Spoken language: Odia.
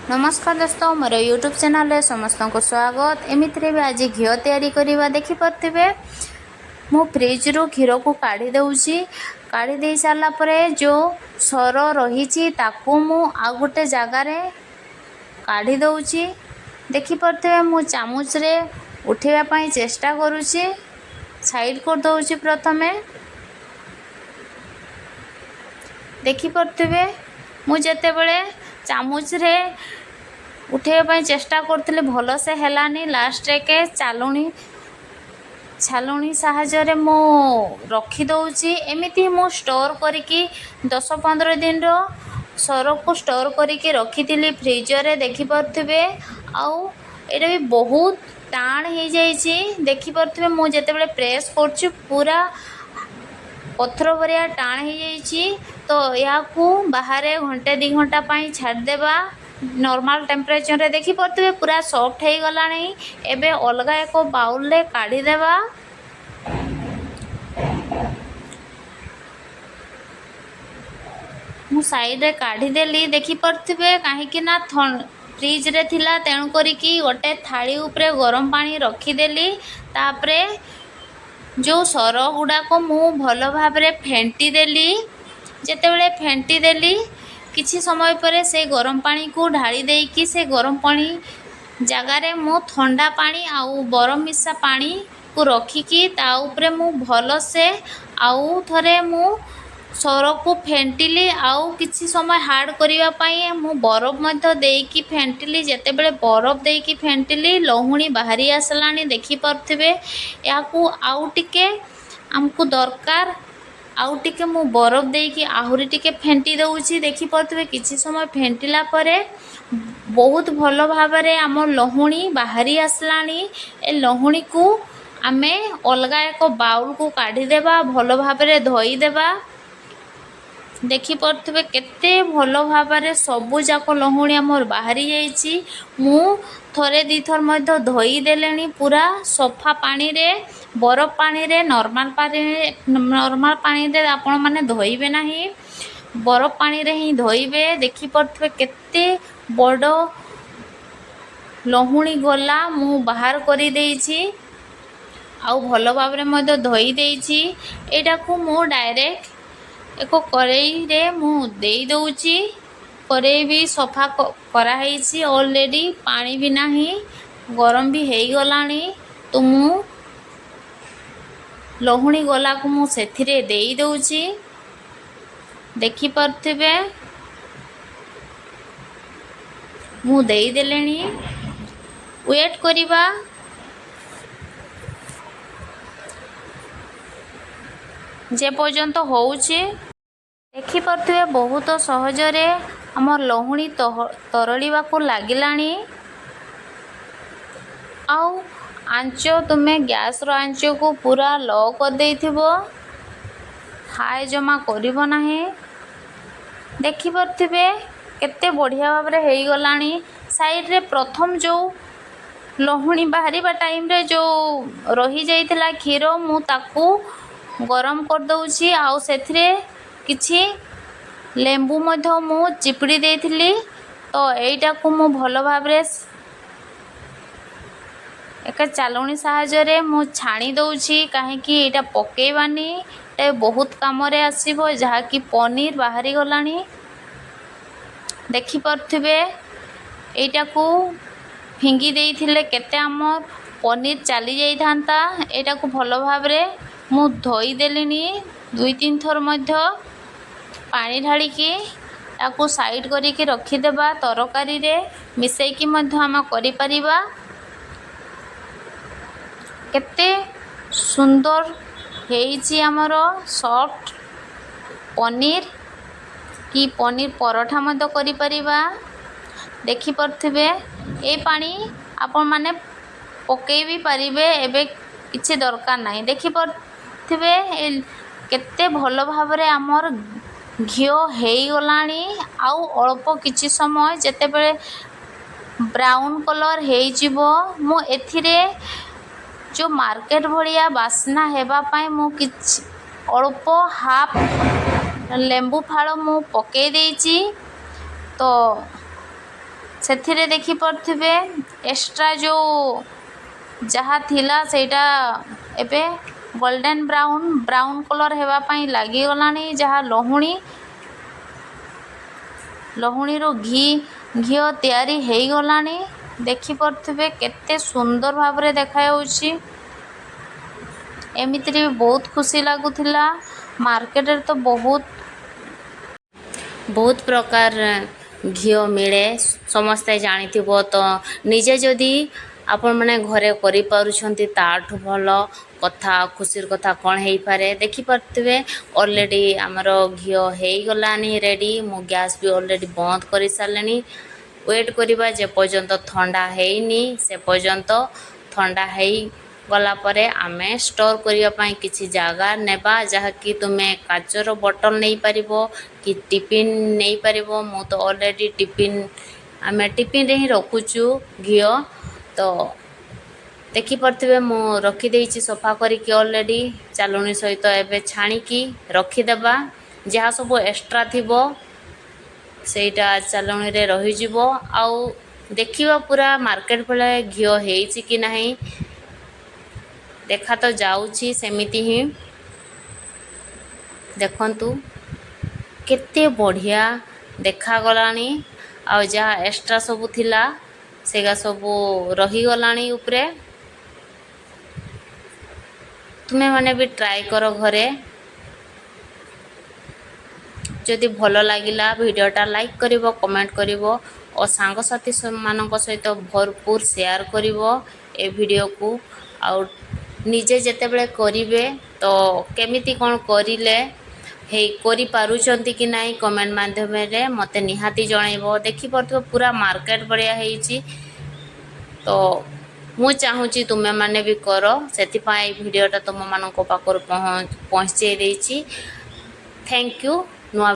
ନମସ୍କାର ଦୋସ୍ତ, ମୋର ୟୁଟ୍ୟୁବ୍ ଚ୍ୟାନେଲରେ ସମସ୍ତଙ୍କୁ ସ୍ୱାଗତ। ଏମିତିରେ ବି ଆଜି ଘିଅ ତିଆରି କରିବା। ଦେଖିପାରୁଥିବେ, ମୁଁ ଫ୍ରିଜ୍ରୁ କ୍ଷୀରକୁ କାଢ଼ି ଦେଉଛି। କାଢ଼ି ଦେଇ ସାରିଲା ପରେ ଯେଉଁ ସର ରହିଛି, ତାକୁ ମୁଁ ଆଉ ଗୋଟେ ଜାଗାରେ କାଢ଼ି ଦେଉଛି। ଦେଖିପାରୁଥିବେ, ମୁଁ ଚାମଚରେ ଉଠେଇବା ପାଇଁ ଚେଷ୍ଟା କରୁଛି। ସାଇଡ଼୍ କରିଦେଉଛି ପ୍ରଥମେ। ଦେଖିପାରୁଥିବେ, ମୁଁ ଯେତେବେଳେ ଚାମଚରେ ଉଠେଇବା ପାଇଁ ଚେଷ୍ଟା କରୁଥିଲି, ଭଲସେ ହେଲାନି। ଲାଷ୍ଟରେ ଛାଲୁଣି ସାହାଯ୍ୟରେ ମୁଁ ରଖିଦେଉଛି। ଏମିତି ମୁଁ ଷ୍ଟୋର୍ କରିକି 10-15 ଦିନର ସରକୁ ଷ୍ଟୋର୍ କରିକି ରଖିଥିଲି ଫ୍ରିଜରେ। ଦେଖିପାରୁଥିବେ, ଆଉ ଏଇଟା ବି ବହୁତ ଟାଣ ହେଇଯାଇଛି। ଦେଖିପାରୁଥିବେ, ମୁଁ ଯେତେବେଳେ ପ୍ରେସ୍ କରୁଛି, ପୁରା ପଥର ଭଳିଆ ଟାଣ ହେଇଯାଇଛି। ତ ଏହାକୁ ବାହାରେ ଘଣ୍ଟେ 2 ଘଣ୍ଟା ପାଇଁ ଛାଡ଼ିଦେବା ନର୍ମାଲ୍ ଟେମ୍ପରେଚରରେ। ଦେଖିପାରୁଥିବେ, ପୁରା ସଫ୍ଟ ହେଇଗଲାଣି। ଏବେ ଅଲଗା ଏକ ବାଉଲରେ କାଢ଼ିଦେବା। ମୁଁ ସାଇଡ଼ରେ କାଢ଼ିଦେଲି, ଦେଖିପାରୁଥିବେ। କାହିଁକି ନା ଫ୍ରିଜରେ ଥିଲା, ତେଣୁ କରିକି ଗୋଟେ ଥାଳି ଉପରେ ଗରମ ପାଣି ରଖିଦେଲି। ତାପରେ ଯେଉଁ ସର ଗୁଡ଼ାକ ମୁଁ ଭଲ ଭାବରେ ଫେଣ୍ଟି ଦେଲି। ଯେତେବେଳେ ଫେଣ୍ଟି ଦେଲି, କିଛି ସମୟ ପରେ ସେ ଗରମ ପାଣିକୁ ଢାଳି ଦେଇକି ସେ ଗରମ ପାଣି ଜାଗାରେ ମୁଁ ଥଣ୍ଡା ପାଣି ଆଉ ବରଫ ମିଶା ପାଣିକୁ ରଖିକି ତା ଉପରେ ମୁଁ ଭଲସେ ଆଉ ଥରେ ମୁଁ ସରକୁ ଫେଣ୍ଟିଲି। ଆଉ କିଛି ସମୟ ହାର୍ଡ଼ କରିବା ପାଇଁ ମୁଁ ବରଫ ମଧ୍ୟ ଦେଇକି ଫେଣ୍ଟିଲି। ଯେତେବେଳେ ବରଫ ଦେଇକି ଫେଣ୍ଟିଲି, ଲହୁଣୀ ବାହାରି ଆସିଲାଣି। ଦେଖିପାରୁଥିବେ, ଏହାକୁ ଆଉ ଟିକେ ଆମକୁ ଦରକାର। ଆଉ ଟିକେ ମୁଁ ବରଫ ଦେଇକି ଆହୁରି ଟିକେ ଫେଣ୍ଟି ଦେଉଛି। ଦେଖିପାରୁଥିବେ, କିଛି ସମୟ ଫେଣ୍ଟିଲା ପରେ ବହୁତ ଭଲ ଭାବରେ ଆମ ଲହୁଣୀ ବାହାରି ଆସିଲାଣି। ଏ ଲହୁଣୀକୁ ଆମେ ଅଲଗା ଏକ ବାଉଲକୁ କାଢ଼ିଦେବା, ଭଲ ଭାବରେ ଧୋଇଦେବା। ଦେଖିପାରୁଥିବେ, କେତେ ଭଲ ଭାବରେ ସବୁଯାକ ଲହୁଣୀ ଆମର ବାହାରି ଯାଇଛି। ମୁଁ ଥରେ ଦୁଇଥର ମଧ୍ୟ ଧୋଇଦେଲିଣି ପୁରା ସଫା ପାଣିରେ, ବରଫ ପାଣିରେ। ନର୍ମାଲ୍ ପାଣିରେ ଆପଣମାନେ ଧୋଇବେ ନାହିଁ, ବରଫ ପାଣିରେ ହିଁ ଧୋଇବେ। ଦେଖିପାରୁଥିବେ, କେତେ ବଡ଼ ଲହୁଣୀ ଗଲା ମୁଁ ବାହାର କରିଦେଇଛି ଆଉ ଭଲ ଭାବରେ ମଧ୍ୟ ଧୋଇ ଦେଇଛି। ଏଇଟାକୁ ମୁଁ ଡାଇରେକ୍ଟ ଏକ କରେଇରେ ମୁଁ ଦେଇଦେଉଛି। କରେଇ ବି ସଫା କରାହେଇଛି ଅଲରେଡ଼ି, ପାଣି ବି ନାହିଁ, ଗରମ ବି ହେଇଗଲାଣି। ତ ମୁଁ ଲହୁଣୀ ଗଲାକୁ ମୁଁ ସେଥିରେ ଦେଇଦେଉଛି। ଦେଖିପାରୁଥିବେ, ମୁଁ ଦେଇଦେଲିଣି। ୱେଟ୍ କରିବା ଯେ ପର୍ଯ୍ୟନ୍ତ ହେଉଛି। ଦେଖିପାରୁଥିବେ, ବହୁତ ସହଜରେ ଆମ ଲହୁଣୀ ତରଳିବାକୁ ଲାଗିଲାଣି। ଆଉ ଆଞ୍ଚ ତୁମେ ଗ୍ୟାସ୍ର ଆଞ୍ଚକୁ ପୁରା ଲୋ କରିଦେଇଥିବ, ହାଇ ଜମା କରିବ ନାହିଁ। ଦେଖିପାରୁଥିବେ, କେତେ ବଢ଼ିଆ ଭାବରେ ହେଇଗଲାଣି। ସାଇଡ଼ରେ ପ୍ରଥମ ଯେଉଁ ଲହୁଣୀ ବାହାରିବା ଟାଇମ୍ରେ ଯେଉଁ ରହିଯାଇଥିଲା କ୍ଷୀର, ମୁଁ ତାକୁ ଗରମ କରିଦେଉଛି। ଆଉ ସେଥିରେ କିଛି ଲେମ୍ବୁ ମଧ୍ୟ ମୁଁ ଚିପୁଡ଼ି ଦେଇଥିଲି। ତ ଏଇଟାକୁ ମୁଁ ଭଲ ଭାବରେ ଏକ ଚାଲୁଣି ସାହାଯ୍ୟରେ ମୁଁ ଛାଣି ଦେଉଛି। କାହିଁକି ଏଇଟା ପକେଇବାନି, ଏଇଟା ବହୁତ କାମରେ ଆସିବ। ଯାହାକି ପନିର ବାହାରିଗଲାଣି, ଦେଖିପାରୁଥିବେ। ଏଇଟାକୁ ଫିଙ୍ଗି ଦେଇଥିଲେ କେତେ ଆମ ପନିର ଚାଲି ଯାଇଥାନ୍ତା। ଏଇଟାକୁ ଭଲ ଭାବରେ ମୁଁ ଧୋଇଦେଲିଣି ଦୁଇ ତିନି ଥର ମଧ୍ୟ ପାଣି ଢାଳିକି। ତାକୁ ସାଇଡ଼୍ କରିକି ରଖିଦେବା, ତରକାରୀରେ ମିଶାଇକି ମଧ୍ୟ ଆମେ କରିପାରିବା। କେତେ ସୁନ୍ଦର ହେଇଛି ଆମର ସଫ୍ଟ ପନିର, କି ପନିର ପରଠା ମଧ୍ୟ କରିପାରିବା। ଦେଖିପାରୁଥିବେ, ଏଇ ପାଣି ଆପଣମାନେ ପକାଇ ବି ପାରିବେ, ଏବେ କିଛି ଦରକାର ନାହିଁ। ଦେଖିପାରୁଥିବେ, କେତେ ଭଲ ଭାବରେ ଆମର ଘିଅ ହେଇଗଲାଣି। ଆଉ ଅଳ୍ପ କିଛି ସମୟ, ଯେତେବେଳେ ବ୍ରାଉନ୍ କଲର୍ ହେଇଯିବ, ମୁଁ ଏଥିରେ ଯେଉଁ ମାର୍କେଟ ଭଳିଆ ବାସ୍ନା ହେବା ପାଇଁ ମୁଁ କିଛି ଅଳ୍ପ ହାଫ୍ ଲେମ୍ବୁ ଫାଳ ମୁଁ ପକାଇ ଦେଇଛି। ତ ସେଥିରେ ଦେଖିପାରୁଥିବେ, ଏକ୍ସଟ୍ରା ଯେଉଁ ଯାହା ଥିଲା, ସେଇଟା ଏବେ ଗୋଲ୍ଡେନ୍ ବ୍ରାଉନ୍ ବ୍ରାଉନ୍ କଲର୍ ହେବା ପାଇଁ ଲାଗିଗଲାଣି। ଯାହା ଲହୁଣୀ, ଲହୁଣୀରୁ ଘିଅ ତିଆରି ହେଇଗଲାଣି। ଦେଖିପାରୁଥିବେ, କେତେ ସୁନ୍ଦର ଭାବରେ ଦେଖାଯାଉଛି। ଏମିତିରେ ବି ବହୁତ ଖୁସି ଲାଗୁଥିଲା। ମାର୍କେଟରେ ତ ବହୁତ ବହୁତ ପ୍ରକାର ଘିଅ ମିଳେ, ସମସ୍ତେ ଜାଣିଥିବ। ତ ନିଜେ ଯଦି ଆପଣମାନେ ଘରେ କରିପାରୁଛନ୍ତି, ତାଠୁ ଭଲ କଥା, ଖୁସିର କଥା କ'ଣ ହେଇପାରେ? ଦେଖିପାରୁଥିବେ, ଅଲରେଡ଼ି ଆମର ଘିଅ ହେଇଗଲାଣି ରେଡ଼ି। ମୁଁ ଗ୍ୟାସ୍ ବି ଅଲରେଡ଼ି ବନ୍ଦ କରିସାରିଲିଣି। ୱେଟ୍ କରିବା ଯେପର୍ଯ୍ୟନ୍ତ ଥଣ୍ଡା ହେଇନି ସେ ପର୍ଯ୍ୟନ୍ତ। ଥଣ୍ଡା ହେଇଗଲା ପରେ ଆମେ ଷ୍ଟୋର୍ କରିବା ପାଇଁ କିଛି ଜାଗା ନେବା, ଯାହାକି ତୁମେ କାଚର ବୋଟଲ ନେଇପାରିବ କି ଟିଫିନ୍ ନେଇପାରିବ। ମୁଁ ତ ଅଲରେଡ଼ି ଟିଫିନ୍, ଆମେ ଟିଫିନ୍ରେ ହିଁ ରଖୁଛୁ ଘିଅ। ତ ଦେଖିପାରୁଥିବେ, ମୁଁ ରଖିଦେଇଛି ସଫା କରିକି ଅଲରେଡ଼ି ଚାଲୁଣି ସହିତ। ଏବେ ଛାଣିକି ରଖିଦେବା। ଯାହା ସବୁ ଏକ୍ସଟ୍ରା ଥିବ, ସେଇଟା ଚାଲୁଣିରେ ରହିଯିବ। ଆଉ ଦେଖିବା, ପୁରା ମାର୍କେଟ ଭଳିଆ ଘିଅ ହେଇଛି କି ନାହିଁ। ଦେଖା ତ ଯାଉଛି ସେମିତି ହିଁ। ଦେଖନ୍ତୁ, କେତେ ବଢ଼ିଆ ଦେଖାଗଲାଣି। ଆଉ ଯାହା ଏକ୍ସଟ୍ରା ସବୁ ଥିଲା, ସେଗା ସବୁ ରହିଗଲାଣି ଉପରେ। ତୁମେମାନେ ବି ଟ୍ରାଏ କର ଘରେ। ଯଦି ଭଲ ଲାଗିଲା ଭିଡ଼ିଓଟା, ଲାଇକ୍ କରିବ, କମେଣ୍ଟ କରିବ ଓ ସାଙ୍ଗସାଥି ମାନଙ୍କ ସହିତ ଭରପୁର ସେୟାର କରିବ ଏ ଭିଡ଼ିଓକୁ। ଆଉ ନିଜେ ଯେତେବେଳେ କରିବେ, ତ କେମିତି କ'ଣ କରିଲେ ହେଇ କରିପାରୁଛନ୍ତି କି ନାହିଁ, କମେଣ୍ଟ ମାଧ୍ୟମରେ ମୋତେ ନିହାତି ଜଣାଇବ। ଦେଖିପାରୁଥିବ, ପୁରା ମାର୍କେଟ ଭଳିଆ ହେଇଛି। ତ ମୁଁ ଚାହୁଁଛି ତୁମେମାନେ ବି କର, ସେଥିପାଇଁ ଏଇ ଭିଡ଼ିଓଟା ତୁମମାନଙ୍କ ପାଖରୁ ପହଞ୍ଚେଇ ଦେଇଛି। Thank you.